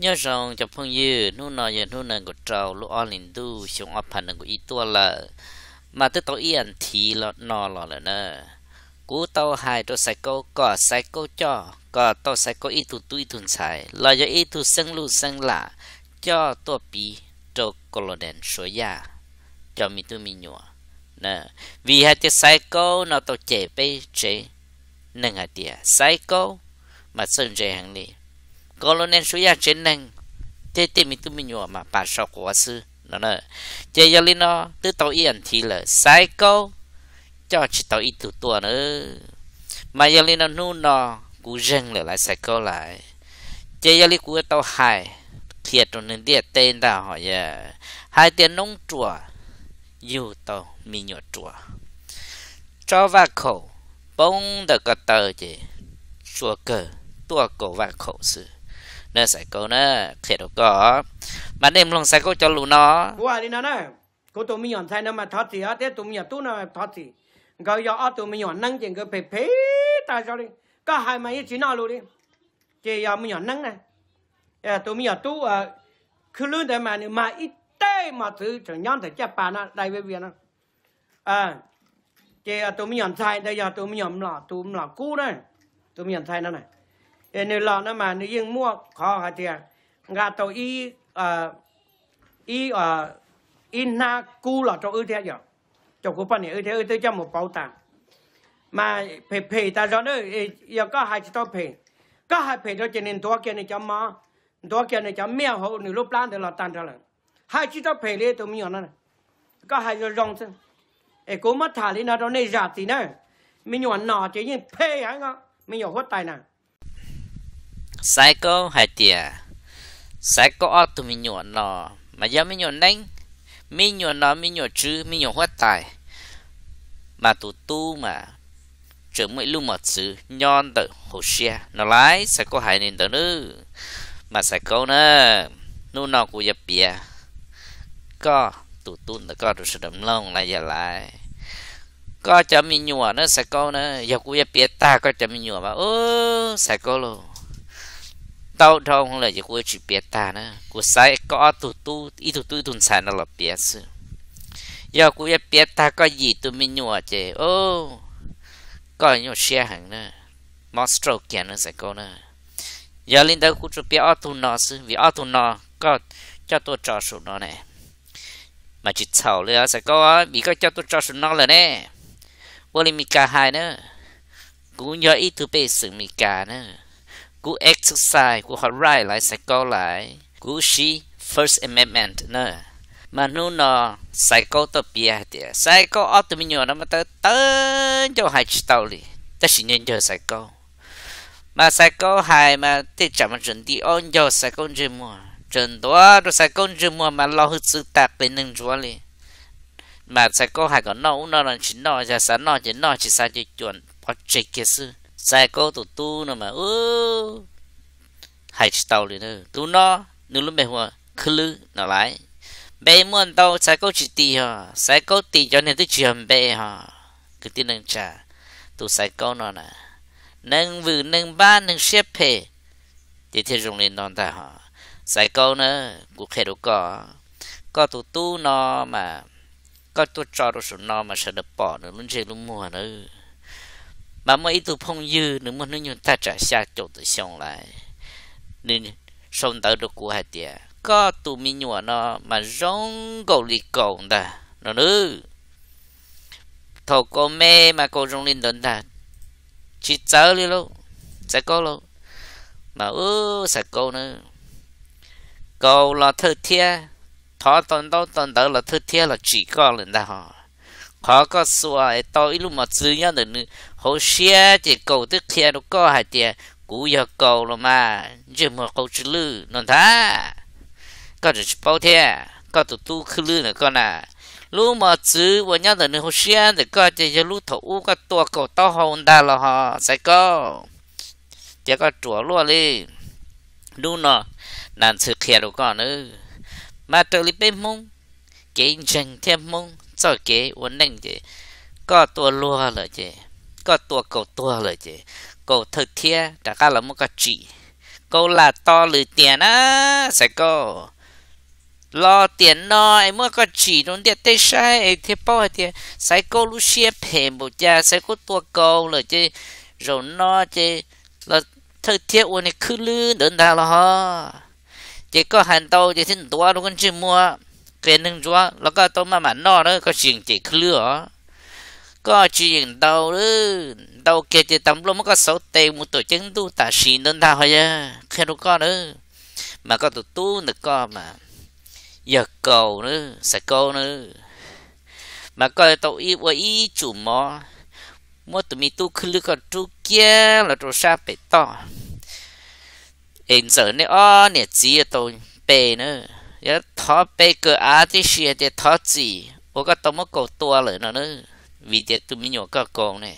Nyob zoo cov phooj ywg, hnub no yog hnub nees nkaum rau lub ob hlis ntuj xyoo ob phav nees nkaum ib tuaj lawm, mas twb tau ib as thiv no los lawm na. Kuv tau hais rau Xaiv Kaub kom Xaiv Kaub coj, kom tau Xaiv Kaub ib tug tub ib tug ntxhais los yog ib tug xeeb luj xeeb lam coj tuaj piv rau Colonel Suav Yaj cov me tub me nyuam. Vim hais tias Xaiv Kaub no tau cem peb tsev neeg hais tias Xaiv Kaub mas txawj ntse heev li. Colonel Suav Yaj tsev neeg thiab tej me tub me nyuam mas pam sau quav xwb no na. Ces yog li no twb tau ib as thiv lawm Xaiv Kaub coj tsis tau ib tug tuaj na. Mas yog li no hnub no kuv zeeg lawm laiv Xaiv Kaub lais, ces yog li kuv tau hais qhia rau neeg ntiaj teb ntag hos yog hais tias noob ruam yug tau me nyuam ruam, tsob vaj khaum poob ntawm ko taw ces tsua kawg tuaj kaus vaj khaum xwb na. Xaiv Kaub na, qhia rau koj, mas nej mloog Xaiv Kaub cov lus no. Kuv hais li no na, kuv tus me nyuam ntxhais no mas thov txim thiab tus me nyuam tub no thov txim. Nkawd yog ob tug me nyuam neeb ces nkawd phem phem tag zog li. Koj hais mas yeej tsis noj lus li. Ces yog me nyuam neeb na, tus me nyuam tub khwb lwb ntawd mas nws mag ib teg mos txwv tseem nyob ntawm caj pas no dai via via no. Ces tus me nyuam ntxhais ntawd yog tus me nyuam mlom, tus mlom kub na, tus me nyuam ntxhais no na. Nws los no mas nws yeej muaj qhov hais tias nqa tau ib, ib hnab kub los rau wb thiab yom, rau kuv poj niam wb thiab wb twb coj mus pauv tas. Mas phem phem tas zog na, yog koj hais tsis tau phem, koj hais phem rau ces nws ntuav kiag nws cov mov, ntuav kiag nws cov miaj hauv nws lub plab ntawd los tag nrho lawm. Hais tsis tau phem li tus me nyuam no, koj hais zoo zoo xwb. Es kuv muab tham li no rau nej zam txim na, me nyuam nom ces yeej phem heev os, me nyuam huab tais na. Xaiv Kaub hais tias Xaiv Kaub ob tug me nyuam no mas yog me nyuam neeb, me nyuam nom me nyuam tswv me nyuam huab tais, mas tus tub mas tseem muaj ib lub mos txwv nyob ntawm hauv siab no laiv. Xaiv Kaub hais li ntawd nawb. Mas Xaiv Kaub na, hnub no kuv yuav piav koj tus tub ntawm koj rau sawv daws mloog laiv yog laiv. Koj cov me nyuam na Xaiv Kaub na, yog kuv yuav piav tag koj cov me nyuam mas ub Xaiv Kaub lauj, ntau dhau lawm ces kuv yuav tsis piav tag na, kuv xaiv koj ob tug tub, ib tug tub ib tug ntxhais no los piav xwb. Yog kuv yuav piav tag koj yim tus me nyuam ces koj nyuaj siab heev na, mob stroke kiag na Xaiv Kaub na. Yog li ntawd kuv tsuas piav ob tug no xwb vim ob tug no koj coj tuaj tso saum no ne. Mas tsis txhaum li os Xaiv Kaub, vim koj coj tuaj tso saum no lawm ne. Ua li Mes Kas hais na, kuv yog ib tug pej xeem Mes Kas na, kuv exercise kuv ho right laiv Xaiv Kaub laiv, kuv siv First Amendment na. Mas hnub no Xaiv Kaub tuaj piav hais tias Xaiv Kaub ob tug me nyuam no mas tawv tawv ncauj hais tsis tau li, tab sis nco nco Xaiv Kaub. Mas Xaiv Kaub hais mas tej tsam mas tseem nti aub ncaug Xaiv Kaub ntsej muag, tseem ntuav rau Xaiv Kaub ntsej muag mas lo hwj txwv tas qis neeg ntsuav li. Mas Xaiv Kaub hais kom noj ub noj no tsis noj, yog xav noj ces noj, tsis xav ces cuam pov tseg kiag xwb. Xaiv Kaub tus tub no mas ub, hais tsis tau li na. Tus no nws lub npe hu ua Khwb Lwb no laiv. Npe muaj ntau Xaiv Kaub tsis tis hos, Xaiv Kaub tis cov niag twb tsis yog npe hos. Kwv tij neej tsa, tus Xaiv Kaub no na, neeg vwm neeg npab neeg siab phem, ces thiaj zoo li no ntag hos. Xaiv Kaub na, kuv qhia rau koj, koj tus tub no mas koj tuaj tso rau saum no mas sawv daws pom nws lub ntsej lub muag na. Mas muaj ib tug phooj ywg nws muaj hnub nyoog thaj tsam xya caum tawm xyoo lawm, nws sau ntawv rau kuv hais tias koj tus me nyuam no mas zoo nkaus li kaus ntag no nawb. Thaum kaus me mas kaus zoo li ntawd ntag, tsis txawv li lauj, Xaiv Kaub lauj. Mas ub Xaiv Kaub na, kaus los thawj thiab, thov tau ntaub tau ntawv los thawj thiab los tsim koj lawm ntag hos. Qhov koj xuas es tau ib lub mos txwv nyob ntawm nws hauv siab ces kaus twb qhia rau koj hais tias kuv yog kaus los mas ntsej muag qau tsw lwj no ntag. Koj tseem tsis paub thiab, koj tus tub Khwb Lwb ntawm koj na, lub mos txwv uas nyob ntawm nws hauv siab ntawm koj ces yog lub thaum ub koj tua kaus taub hau ntag los hos Xaiv Kaub. Ces koj ruam luaj li. Hnub no Nas Ntxhw qhia rau koj nawb, mas raws li peb Hmoob kev ntseeg thiab Hmoob txoj kev ua neej ces koj tua luag lawm ces, koj tua kaus tuag lawm ces kaus thawj thiab rov qab los muab koj tsim, Kaus lam to lwm tiam na, Xaiv Kaub. Los tiam no es muab koj tsim rau ntiaj teb saib es thiaj paub hais tias Xaiv Kaub lub siab phem npaum cas, Xaiv Kaub tua kaus lawm ces zaum no ces los thawj thiab ua niag khwb lwb ntawd ntag los ho. Ces koj hais ntau ces thiaj ntuav rau koj ntsej muag, qias neeg ntsuav los koj tau maj mam noj na, koj tsis yeem cem khwb lwb os. Koj tsis yeem ntaus, ntaus kiag ces tas npluaj muab koj xauv tes mus tuam ceeb ntuj tam sim ntawd ntag ho yog qhia rau koj na. Mas koj tus tub ntawm koj mas yog kaus na, Xaiv Kaub na. Mas koj yuav tau ib ua ib tsum mov, muab tus me tub khwb lwb koj rub kiag los rau sab pem toj, es ntxawm nej ob niam txiv yuav tau pe na. Yuav thov pe kawg av tib si hais tias thov txim uas koj tau muab kaus tua lawm no na, vim tias tus me nyuam koj kaus ne.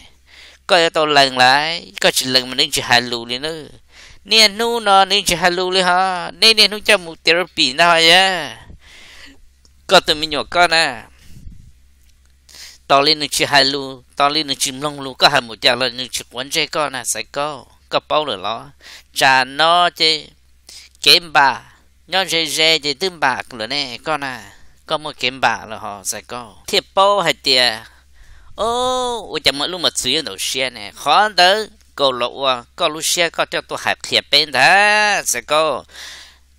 Koj yuav tau lees lawm, koj tsis lees mas nws tsis hais lus li na. Niaj hnub no nws tsis hais lus li ho, nej niaj hnub coj mus therapy ntag ho yog koj tus me nyuam koj na. Tos li nws tsis hais lus, tos li nws tsis mloog lus, koj hais mus cas los nws tsis quav ntsej koj na Xaiv Kaub, koj paub lawm los? Tsam no ces kev npam nyob ze ze ces twb npam lawm ne koj na, koj muaj kev npam lawm ho Xaiv Kaub. Thiaj paub hais tias, o, ua cas muaj lub mos txwv yuav ntaus siab ne, qhov ntawd kaus los ua koj lub siab koj coj tuaj hais qhia peb ntag Xaiv Kaub.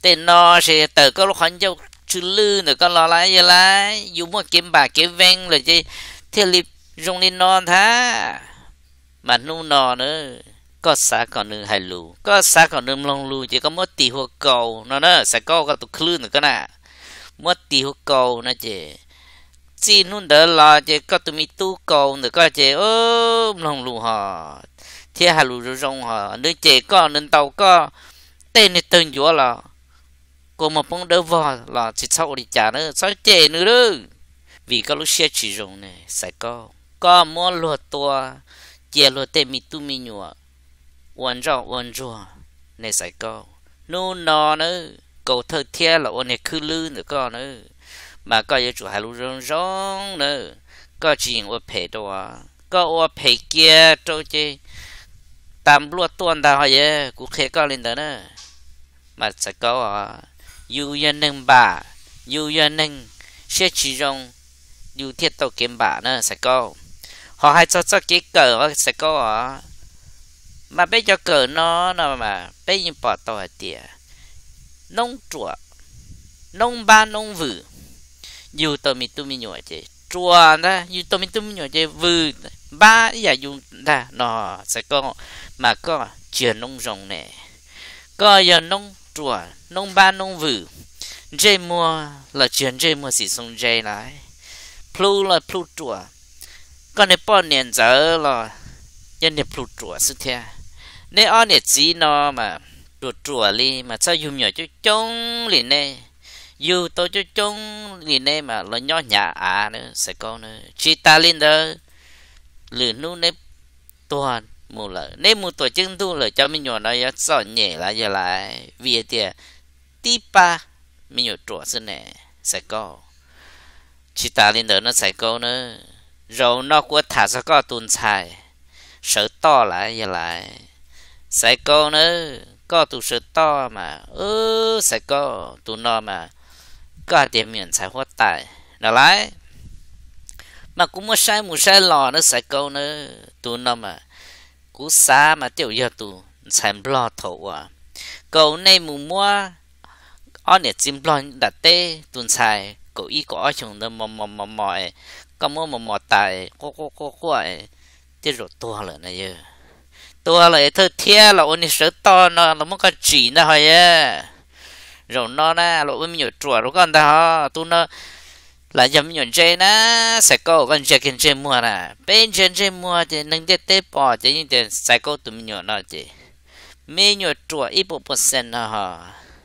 Tej no ces tawm koj lub qhov ncauj tsw lwj ntawm koj los lawm yog lawm, yus muaj kev npam kev vee lawm ces thiaj li zoo li no ntag. Mas hnub no na, koj xav kom nws hais lus, koj xav kom nws mloog lus ces koj muab tis hu ua kaus no na Xaiv Kaub, koj tus khwb lwb ntawm koj na, muab tis hu ua kaus no ces txij hnub ntawd los ces koj tus me tub kaus ntawm koj ces mloog lus ho thiab hais lus zoo zoo ho, nws cem koj nws ntaus koj tej niag tawg ncuav los kua muag poob dawb vog los tsis txhob ua li cas na, txhob cem nws lawm, vim koj lub siab tsis zoo ne Xaiv Kaub. Koj muab luag tua, cia luag tej me tub me nyuam ua ntsoj ua ntsuag ne Xaiv Kaub. Hnub no na, kaus thawj thiab los ua niag khwb lwb ntawm koj na, mas koj yuav tsum hais lus zoo zoo na, koj tsis yeem ua phem rau, koj ua phem kiag rau ces tas npluaj tuaj ntag ho yog, kuv qhia koj li ntawd na. Mas Xaiv Kaub os, yus yog neeg npam, yus yog neeg siab tsis zoo, yus thiaj tau kev npam na Xaiv Kaub. Ho hais txog txoj kev kawm Xaiv Kaub os, mas peb cov kawm no no mas peb yeej pom tau hais tias noob ruam, noob npab noob vwm, yug tau me tub me nyuam ces ruam ntag, yug tau me tub me nyuam ces vwm npab ib yam yus ntag no Xaiv Kaub, mas koj tsis yog noob zoo ne. Koj yog noob ruam noob npab noob vwm, ntsej muag los tsis yog ntsej muag xim xoo ntse lawm, plhu los plhu ruam, koj niag poj niam ntxawm los yog niag plhu ruam xwb thiab. Neb ob niam txiv no mas ruam ruam li mas txhob yug me nyuam coob coob li neb, yug tau coob coob li neb mas los nyob hnyav av na Xaiv Kaub na. Tsis tas li ntawd, lwm hnub neb tuag mus lawm, neb mus tuam ceeb ntuj lawm, cov me nyuam no yuav txom nyem lawm yog lawm, vim hais tias tib pab me nyuam ruam xwb ne Xaiv Kaub. Tsis tas li ntawd no Xaiv Kaub na, zaum no kuv tham txog koj tus ntxhais sawv toj lawm yog lawm. Xaiv Kaub na, koj tus sawv toj mas, Xaiv Kaub, tus no mas koj hais tias me nyuam ntxhais huab tais no lawm, mas kuv muab saib mus saib los na Xaiv Kaub na, tus no mas kuv xav mas tej zaum yog tus ntxhais nplog thaum uas kaum nej mus muab ob niam txiv nplog nram teb tus ntxhais kaum ib kaum ob xyoos ntawd mos mos mos mos es, koj muab mos mos tas es quaj quaj quaj quaj es tej zaum tuag lawm na yog. Tuag lawm es thawj thiab los ua niag sawv toj no los muab koj tsim ntag ho yog. Zaum no na los ua me nyuam ruam rau koj ntag ho. Tus no lam yog me nyuam ntse na, Xaiv Kaub, koj ntsia kiag ntsej muag na. Peb ntsia ntsej muag ces neeg ntiaj teb pom ces yeej tias Xaiv Kaub tus me nyuam no ces me nyuam ruam ib puas percent no ho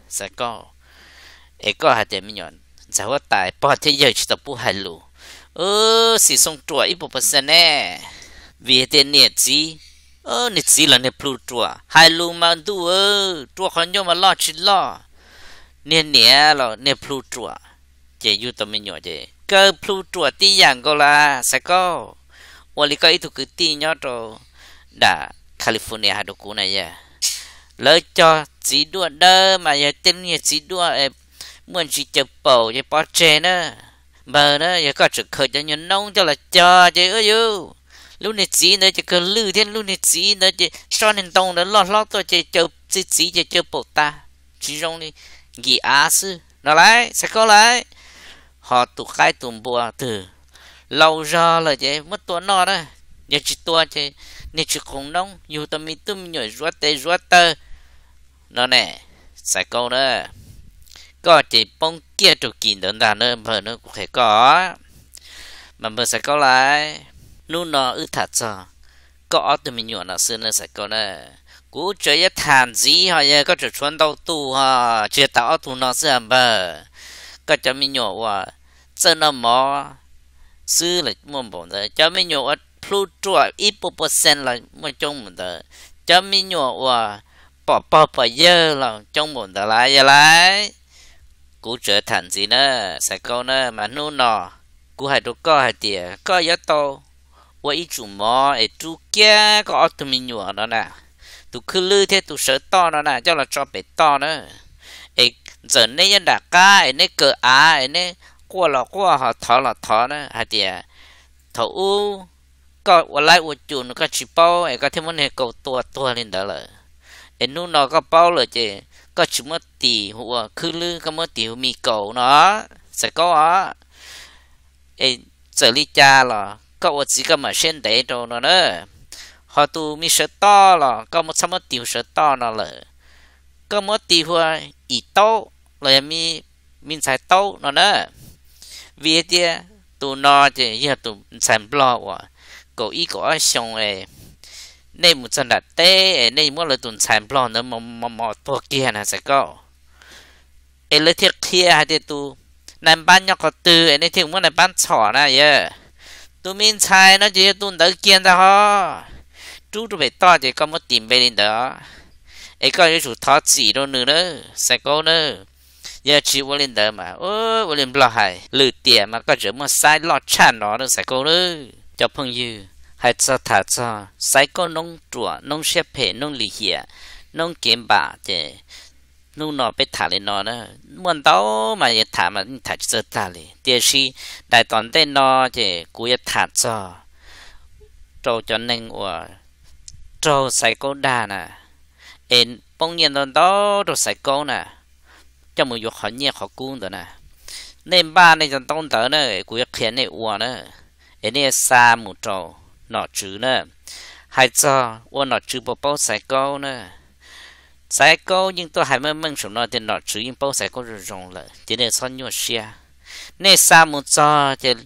Xaiv Kaub. Es koj hais tias me nyuam ntxhais huab tais pog thiab yawg tsis tau pub hais lus, xim xoo ruam ib puas percent ne. Vim hais tias niam txiv, niag txiv los niag plhu ruam, hais lus mas ntuj, rua qhov ncauj mas loj tsis loj. Niag niam los niag plhu ruam, ces yug tau me nyuam ces kaw plhu ruam tib yam nkaus las Xaiv Kaub. Ua li koj ib tug kwv tij nyob rau nram California hais rau kuv na yog, Lawv cog txiv duaj dawb mas yog tej niag txiv duaj muaj ntsis caws paum ces pov tseg na. Npawg na, yog koj tseem khaws cov nyuag noob coj los cog ces ua yuv, lub niag txiv ntawd ces kawg lwj thiab, lub niag txiv ntawd ces sob niag ntoo ntawd loj hlob tuaj ces caws txiv txiv ces caws paum tas, tsis zoo li, nkim av xwb no lauj, Xaiv Kaub lauj. Ho tus qaib tus npua twg laus zog lawm ces muab tua noj na, yog tsis tua ces niag tsis qoos noob, yug tau me tub me nyuam zuav tes zuav taw no ne. Xaiv Kaub na, koj ces poob kiag rau kis ntawd ntag na npawg na, kuv qhia koj. Mas npawg Xaiv Kaub lauj, hnub no wb tham txog koj ob tug me nyuam no xwb na Xaiv Kaub na. Kuv tseem yuav tham ntxiv ho yog koj tseem tshuav ntau tus ho, tsis yog tas ob tug no xwb npawg. Koj cov me nyuam uas txawj noj mov xwb los muaj npaum ntawd, cov me nyuam uas plhu ruam ib puas percent los muaj coob npaum ntawd, cov me nyuam uas pom pog pom yawg los coob npaum ntawd lauj, yog lauj. Kuv tseem tham ntxiv na, Xaiv Kaub na, mas hnub no kuv hais rau koj hais tias koj yuav tau ua ib tsum mov es rub kiag koj ob tug me nyuam no na, tus khwb lwb thiab tus sawv toj no na coj los tso pem toj na. Es txawm neb nyob nram qab es neb kaw av es neb quaj los quaj ho thov los thov na hais tias thaum ub koj ua laib ua cum no koj tsis paub es koj thiaj muab niag kaus tua tuag li ntawd lawm. Es hnub no koj paub lawm ces koj tsis muab tis hu ua khwb lwb, koj muab tis hu mi kaus no, Xaiv Kaub os. Es txawm li cas los koj ua txiv koj mam siab ntev rau no na. Ho tus me sawv toj los koj txhob muab tis hu sawv toj no lawm, koj muab tis hu ua Yim Taub los yog me ntxhais Taub no na. Vim tias tus no ces yog tus ntxhais nplog uas kaum ib kaum ob xyoo es nej mus txog nram teb es nej muab lawv tus ntxhais nplog ntawd mos mos tuag kiag na Xaiv Kaub. Es lawv thiaj qhia hais tias tus nais npab nyob qhov twg es nej thiaj muab nais npab ntxhom na yog. Tus me ntxhais no ces yog tus ntawd kiag ntag ho. Rub rau pem toj ces koj muab tis npe li ntawd, es koj yuav tsum thov txim rau nws na, Xaiv Kaub na. Yog tsis ua li ntawd mas ua li nplog hais lwm tiam mas koj tseem muaj xaiv loj tshaj no na Xaiv Kaub na. Cov phooj ywg, hais txog tham txog Xaiv Kaub noob ruam, noob siab phem, noob lim hiam, noob kev npam ces hnub no peb tham li no na. Muaj ntau mas yuav tham mas tham tsis txawj tag li, tiam sis daim tom ntej no ces kuv yuav tham txog rau cov neeg uas raug Xaiv Kaub dag na, es poob nyiaj ntau ntau rau Xaiv Kaub na, coj mus yuav qhov nyiaj qhov kub ntawd na. Nej npaj nej cov ntaub ntawv na, kuv yuav qhia nej ua na, es nej xa mus rau nom tswv na. Hais txog ua nom tswv puas paub Xaiv Kaub na, Xaiv Kaub yeej tuaj hais meej meej saum no tias nom tswv yeej paub Xaiv Kaub zoo zoo lawm ces nej txhob nyuaj siab. Nej xa mus txog ces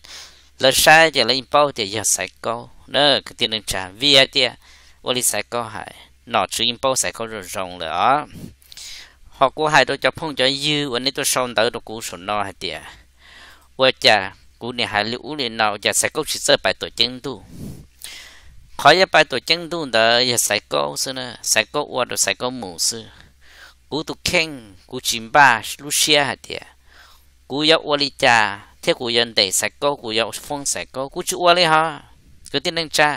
lawv saib ces lawv yeej paub tias yog Xaiv Kaub na kwv tij neej tsa, vim hais tias ua li Xaiv Kaub hais, nom tswv yeej paub Xaiv Kaub zoo zoo lawm os. Ho kuv hais rau cov phooj cov ywg uas nej tuaj sau ntawv rau kuv saum no hais tias ua cas kuv niam hais li ub li no, ua cas Xaiv Kaub tsis txawj pais tuam ceeb ntuj. Qhov yuav pais tuam ceeb ntuj ntawd yog Xaiv Kaub xwb na, Xaiv Kaub ua rau Xaiv Kaub mus xwb. Kuv tus kheej kuv tsis npaj lub siab hais tias kuv yuav ua li cas thiab kuv yuav ntes Xaiv Kaub, kuv yuav foob Xaiv Kaub, kuv tsis ua li ho. Kwv tij neej tsa,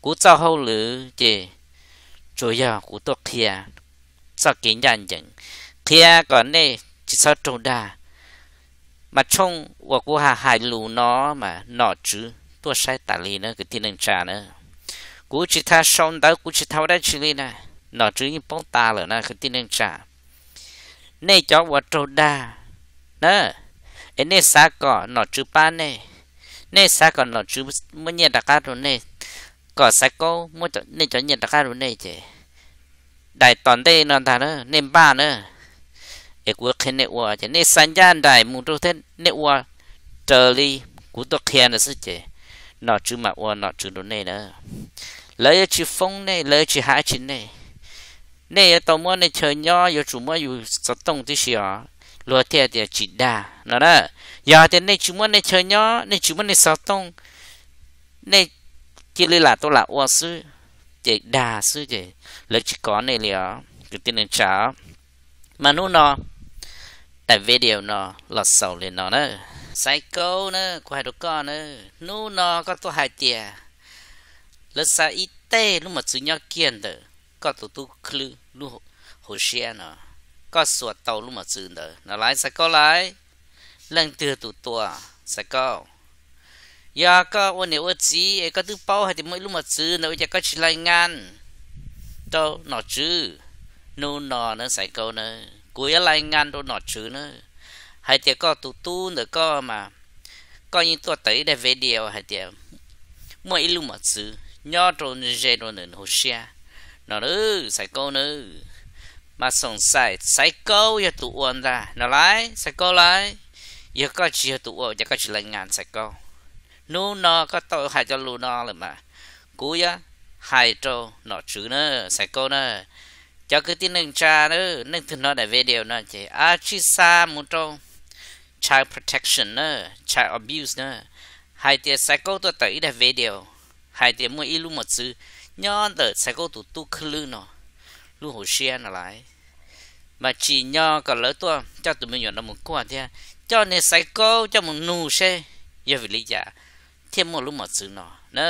kuv txoj hauj lwm ces tsuas yog kuv tuaj qhia txoj kev ncaj ncees, qhia kom nej tsis txhob raug dag. Mas tshooj uas kuv hais lus no mas nom tswv tuaj saib tas li na kwv tij neej tsa na. Kuv tsis tas sau ntawv, kuv tsis tas ua dab tsi li na, nom tswv yeej paub tas lawm na kwv tij neej tsa. Nej cov uas raug dag na, es nej xav kom nom tswv pab nej, nej xav kom nom tswv muab nyiaj rov qab rau nej, kom Xaiv Kaub muab nej cov nyiaj rov qab rau nej ces daim tom ntej no ntag na, nej npaj na, es kuv qhia nej ua ces nej xa ncaj nraim mus rau thiab nej ua raws li kuv tuaj qhia ntawd xwb ces nom tswv mam ua nom tswv rau nej na. Lawv yuav tsis foob nej, lawv yuav tsis hais tsis nej. Nej yuav tau muab nej chaw nyob, yuav tsum muab yus xov tooj tib si os, luag thiaj tias tsis dag no na. Yog tias nej tsis muab nej chaw nyob, nej tsis muab nej xov tooj, nej cia li lam tau lam ua xwb, ces dag xwb ces lawv tsis kov nej li os kwv tij neej tsa. Mas hnub no daim video no los xaus li no na. Xaiv Kaub na, kuv hais rau koj na, hnub no koj tuaj hais tias lawv xa ib teg lub mos txwv nyob kiag ntawm koj tus tub khwb lub hauv siab no, koj xuas tau lub mos txwv ntawd no lauj, Xais Kaub lauj. Leej twg tus tua, Xais Kaub? Yog koj ua niam ua txiv es koj twb paub hais tias muaj ib lub mos txwv ntawd ua cas koj tsis lais ngas rau nom tswv? Hnub no na Xais Kaub na, kuv yuav lais ngas rau nom tswv na, hais tias koj tus tub ntawm koj mas koj yeej tuaj tawm ib daim video hais tias muaj ib lub mos txwv nyob rau ze rau ntawm nws hauv siab no, Xais Kaub na. Mas xoom xais Xais Kaub yog tus ua ntag no lauj, Xais Kaub lauj. Yog koj tsis yog tus ua ces koj tsis lais ngas, Xais Kaub. Hnub no koj tau hais cov lus no lawm mas kuv yuav hais rau nom tswv na, Xais Kaub na. Cov kwv tij neej tsa na, leej twg hnov daim video no ces a tsij xa mus rau child protection na, child abuse na, hais tias Xais Kaub tuaj tawm ib daim video hais tias muaj ib lub mos txwv nyob ntawm Xais Kaub tus tub khwb lwb no lub hauv siab no lauj. Mas tsim nyog kom lawv tuaj coj tus me nyuam no mus kuaj thiab coj niag Xais Kaub coj mus nug seb yog vim li cas thiaj muaj lub mos txwv no na.